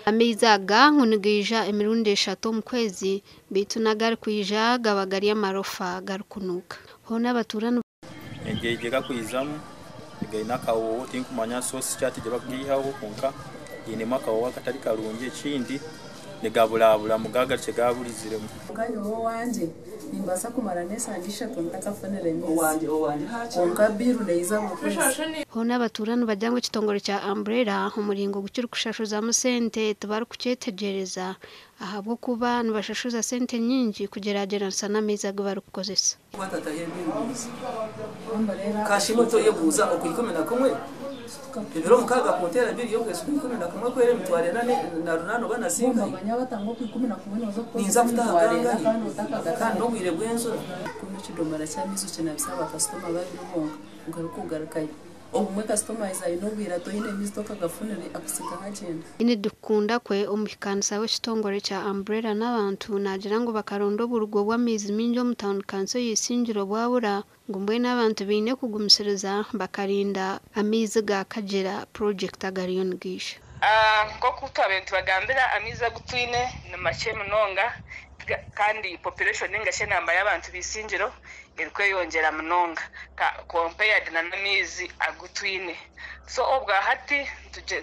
Amaizi aga ngu nigaija emirundi eshatu omu kwezi beitu n'agarikwija gaba gari amarofa garikunuuka. Hoona abatuura ni. Engeri gye garikwijamu gaine akahooho tinkumanya source ki hati gye barikugaihaho kwonka gainemu akahooho akatari karungi ekindi nigaburaburamu gagarukye gaburiziremu. Kwonka nyowe owangye nimbaasa kumara n'eshaaha ishatu ntakafunire maizi kwonka biiru neija buri kwezi. Hoona abatuura nibagira ngu ekitongore kya Umbrella omuringo ogu kirikushashuzamu sente tibarikukyetegyereza ahabw'okuba nibashashuza sente nyingi kugyeragyeranisa n'amaizi agu barikukozesa. Enidukunda kwe omuhikaanisa w'ekitongore kya Umbrella n'abantu naagira ngu bakaronda oburugo bw'amaizi maingi omu tauni kanso y'eisingiro bwabura ngu mbwenu abantu baine kugumisiriza bakarinda amaizi ga Kagyera purojekiti agariyo nigaija. Nk'oku twabaire nitubagambira amaizi agu twine ni makye munonga kandi population ninga shi enamba y'abantu b'eisingiro erikweyongyera munonga compared n'amaizi agu twine. So obwa hati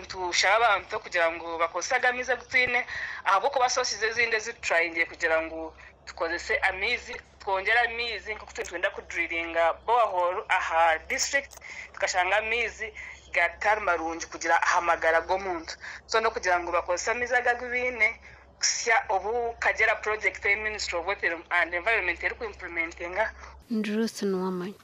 nitushaba abantu kugira ngu bakozese aga amaizi agu twine ahabw'okuba sources ezindi ezi tutrayingire kugira ngu tukozese amaizi twongyere amaizi nk'oku nitwenda kudrilinga borehole aha district tukashanga amaizi gatari marungi kugira aha magara g'omuntu. So n'okugira ngu bakozese amaizi ago agu baine kuhisya obu Kagyera project ei Ministry of Water and Environment erikuimplementinga. Ndi Ruth Nuwamanyi.